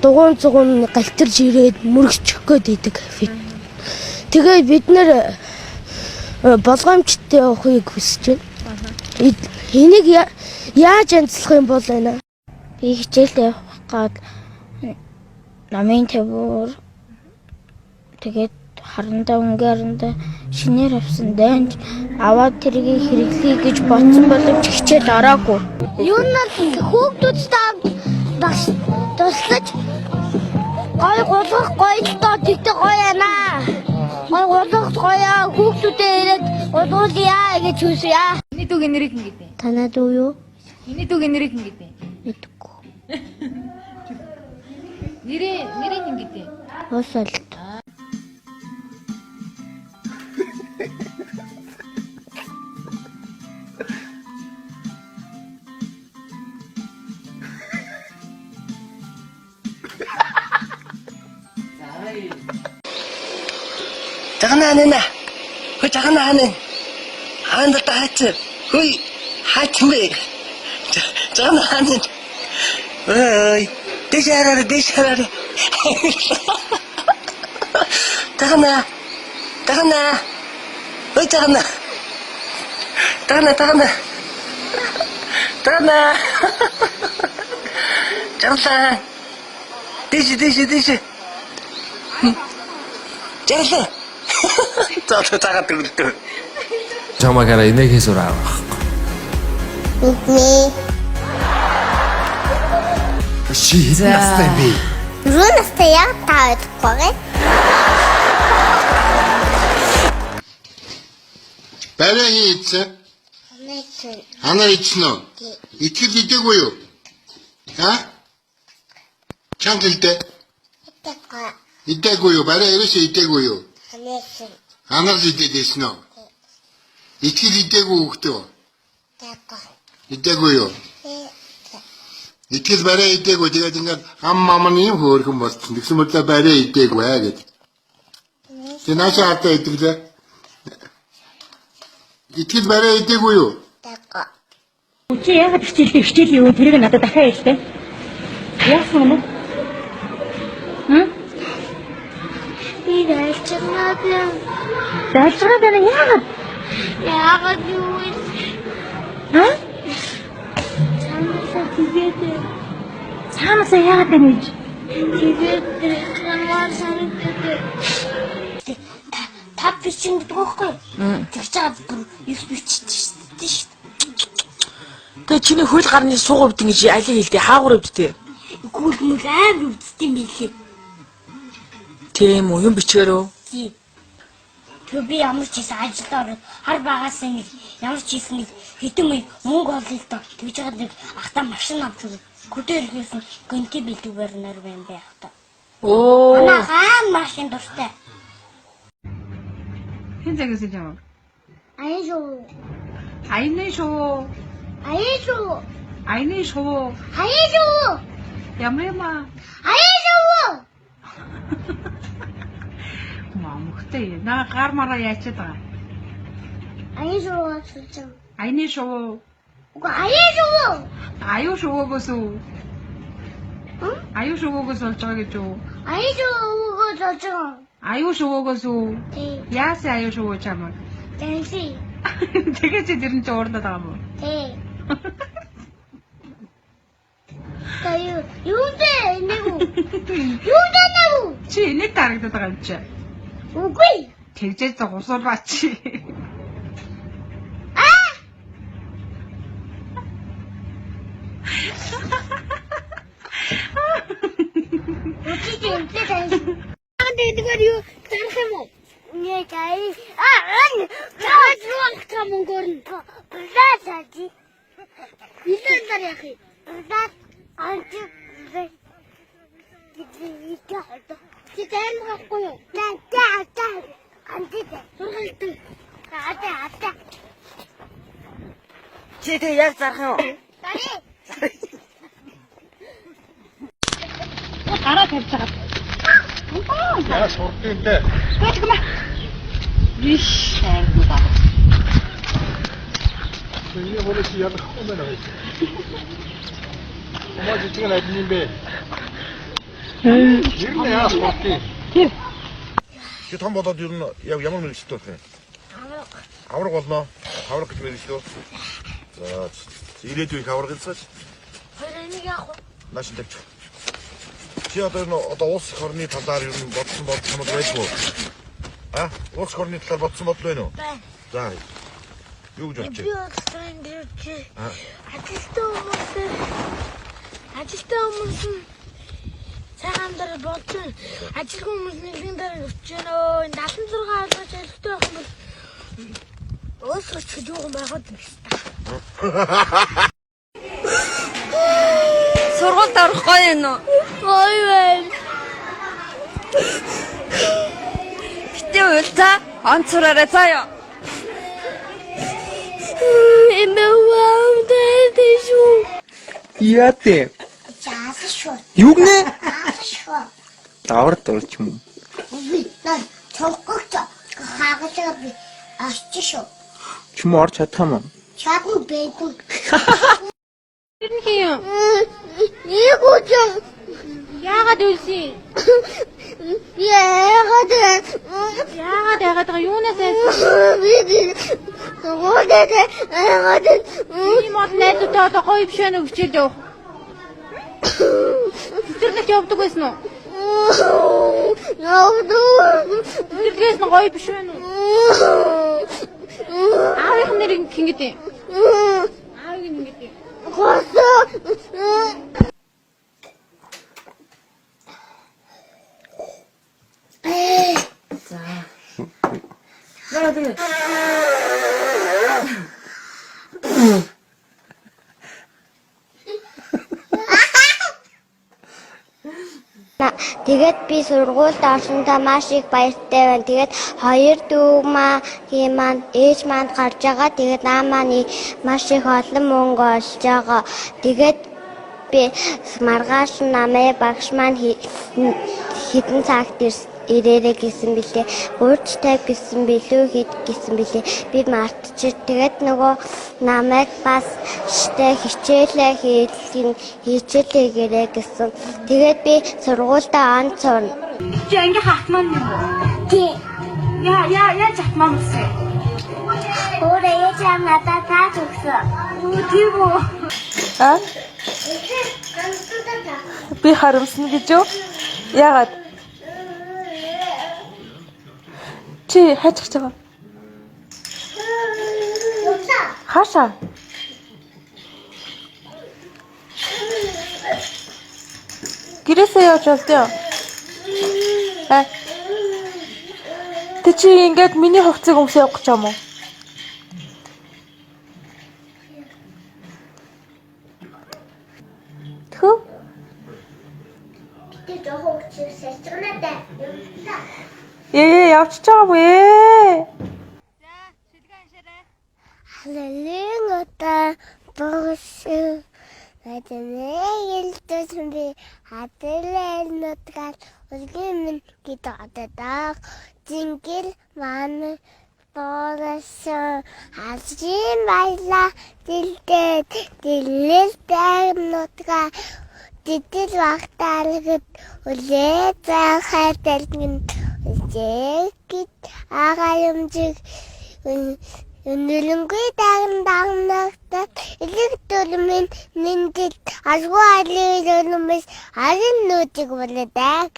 Дугуун зугуун галтарж ирээд мөргөчих гээд идэг. Тэгээ бид нэр болгоомжтой явахыг хүсэж байна. Энийг яаж янзлах юм бол байна? Би хичээлд явах гад намын тавиур тэгээд харандаа өнгө харандаа шинээр авсан дайнч аваад тэргийг хэрэглэе гэж бодсон боловч хичээл ороогүй. Юу нь хүүхдүүдтэй бас туслаж гой гулгах гоё л доо тэгтээ гоё яана. Гой гулгах гоё хүүхдүүдээ ирээд гулгуулъя гэж хүсье. Миний дүүгийн нэрийг хэн гэдэг? Танаа дүү юу? Миний дүүгийн нэрийг хэн гэдэг? Мэдгүй. Нэрээ хэн гэдэг? Уусалт. Жагна анана. Хөө жагна анан. Хаанд та хаач. Хөөй хаач мэ. Жагна анан. Ой. Дэш хараа дэш хараа. Жагна. Жагна. Хөөй жагна. Жагна жагна. Жагна. Жагна. Дэш дэш дэш. Жагна. За за дагаад өгдөө. Чамаг хараа инээхээс өөр арга байхгүй. Мэднэ. Чи хэдэн настай юм бэ? Рүү настай яг та ойлгохгүй гээ. Барай хин идсэн? Анаар идсэн үү? Итгэл идээгүй юу? А? Чамд хэлдэ. Идээгүй юу? Барай ерөөсөө идээгүй юу? Анаар л идээд байсан үү? Итгэл идээгүй хүүхдээ үү? Идээгүй юу? Итгэл барай идээгүй. Тэгээд ингээд ам ам нь юм хөөрхөн болчихсон. Тэгсэн мөртлөө барай идээгүй аа гэд. Тэгээ наашаа хатаа идэглээ. Итгэл барай идээгүй юу? Чи яагаад хичээлээ хичээл юу тэрийг надад дахиад хэлтэй. Яасан юм бэ? Хм? Би дайлчгаа байна. Дайлжгаа байна яагаад? Яагаад юу вэ? Хм? Чамсаа тэгээд Цаанаасаа яагаад байна гэж? тэгээд хамаар санагдаад тав бичин гэдэг байхгүй. Тэгж чад бүр их бичдэг шүү дээ. Тэгээ чиний хөл гарны сууг өвдөн гэж алийг хэлдэг? Хаагур өвддөг. Гүйл мөл амар өвддөг юм билээ. Тийм үү, юм бичгээрөө. Тий. Тэгээ би ямар ч хийсэн ажилд ороод хар багаасаа нэг ямар ч хийсэн нэг хэдэн мэй мөнгө олё л доо. Тэгж чад нэг ахта машин авч өгнө. Көдөө ирэхээс гэнти бэлдэг барнаар байна байх та. Оо. Манай хаан машин дуртай. Хэн загасаж чамаг? Аян шүү. Аяны шувуу. Аян шүү. Аяны шувуу. Аян шүү. Ямар юм аа? Аян шүү. Мамхтай. Наа гар мараа яачаад байгаа. Аян шүү сулжин. Аяны шувуу. Үгүй аян шүү. Аюу шувуугоос үү? Аюу шувуугоос болж байгаа гэж үү? Аян шүү өгөө сулжин. Аюу шувуугоос үү? Тий. Яасан аюу шувуу чамаг? Тэнси. Тэгээ чи тэр нь чи уурлаад байгаа юм уу? Тий. Та юу юу дээ нэг үү? Юу дээ нэг үү? Чи инээд тарагдаад байгаа юм чи. Үгүй. Тэгжээж та гусуулбаа чи. Үгүй эмтэй тань. Тэгээд юу зарах юм уу? Нэ гай. А ан. Цааш руу ахта мөнгөөр нь. Блаа цааji. Илэн зар яах юм? Блаа анч. Чи тань гахгүй юу? Та та та. Анч. Сургалтын. Ата ата. Чи тэг яг зарах юм уу? Дари. Гараа тавьж байгаа. Яа сурдын дээ. Биш ангуу баг. Миний хөрөс ялахгүй байна гэж. Хомоо жижиг нь аль юм бэ? Нэр нь яах вэ? Чи том болоод ер нь яг ямар мэргэжилтэй болох юм? Авраг. Авраг болно. Авраг гэж мэргэжлөө. За ирээдүйн их авраг гэсэн. Хоёр энийг яах вэ? Нааш тавьчих. Чи одоо энэ одоо улс их орны талаар ер нь бодсон бодол юм байдгүй. А? Улс их орны талаар бодсон бодол байна уу? Байна. За. Юу гэж бодчих? Би улсын дээр чи ажилтан хүмүүс ажилтан хүмүүс нь цагаан дараа болж байна. Ажилгүй хүмүүс нэгэн дараа өчөж байна. Энэ 76 ойлгож ажилттай байх юм бол өөсгөч гэж юу юм байгаад юм шиг та. Сургуульд орох гоё юм уу? Гоё байна. Битээ уйл за. Он цураарай заа ёо. Эмээ дэ шүү. Яа тэ? Заасан шүү. Юу гинэ? Заасан шүү. Давар дурч юм. Би наа цогцогч хагалгаа би очиж шүү. Чим орч чадах юм уу? Чадна бэдэн. Тэр нь хин юм? Нэг үжин. Яагаад үлсэн? Яагаад Яагаад яагаад байгаа юунаас айсан? би гоодэд яагаад Ийм олон найзуудтай одоо гоё биш байна уу хичээлд явах? Цэцэрлэгт явдаг байсан уу? Явдаг. Цэцэрлэгээс нь гоё биш байна уу? Аавынх нь нэрийг хэн гэдэг юм? Аавыг нь хэн гэдэг юм? Госоо. Наа тэгээ. Тэгээд би сургуульд орсондоо маш их баяртай байна. Тэгээд хоёр дүү маань маань ээж маань гарч байгаа. Тэгээд наа маань маш их олон мөнгө олж байгаа. Тэгээд би маргааш намайг багш маань хэдэн цагт ирээрэй гэсэн билээ. 3:50 гэсэн билүү хэд гэсэн билээ. Би мартчих. Тэгээд нөгөө намайг бас штэ хичээлээ хичээлээ хийгээрэй гэсэн. Тэгээд би сургуульдаа он цурна. Чи ангийн хатман юм уу? Тий. Яа яа яаж хатман болсон? Өөрөө ээж аав надад тааж өгсөн. Үу тийм үү? А? Би харамсна гэж юу? Яагаад? Чи хайчих гэж байгаа. Хаашаа? Гэрээсээ явж болдё. А? Тэ чи ингээд миний хувцсыг өмсөө явах гэж юм уу? Тэхүү? Тэ жоохон хүчээр салчганаа да. Ээ, явчихж байгаа юм ээ. Халын удаа богсон. Надад би хадлаа нутгаар үлгэн минь гэдэг ододог. Зингэл маань боолсон хасгийн баяла дэлдээд дэлэлтэй нутгаа дидэл вахтааргэд үлээ захай дэлгэн үлзээгэд агаа юмжиг өнөлөнгүй дагн дагнагтад элэг дүрмэн нэндэд алгүй алын өрмөс арын нүүдийг болодаг.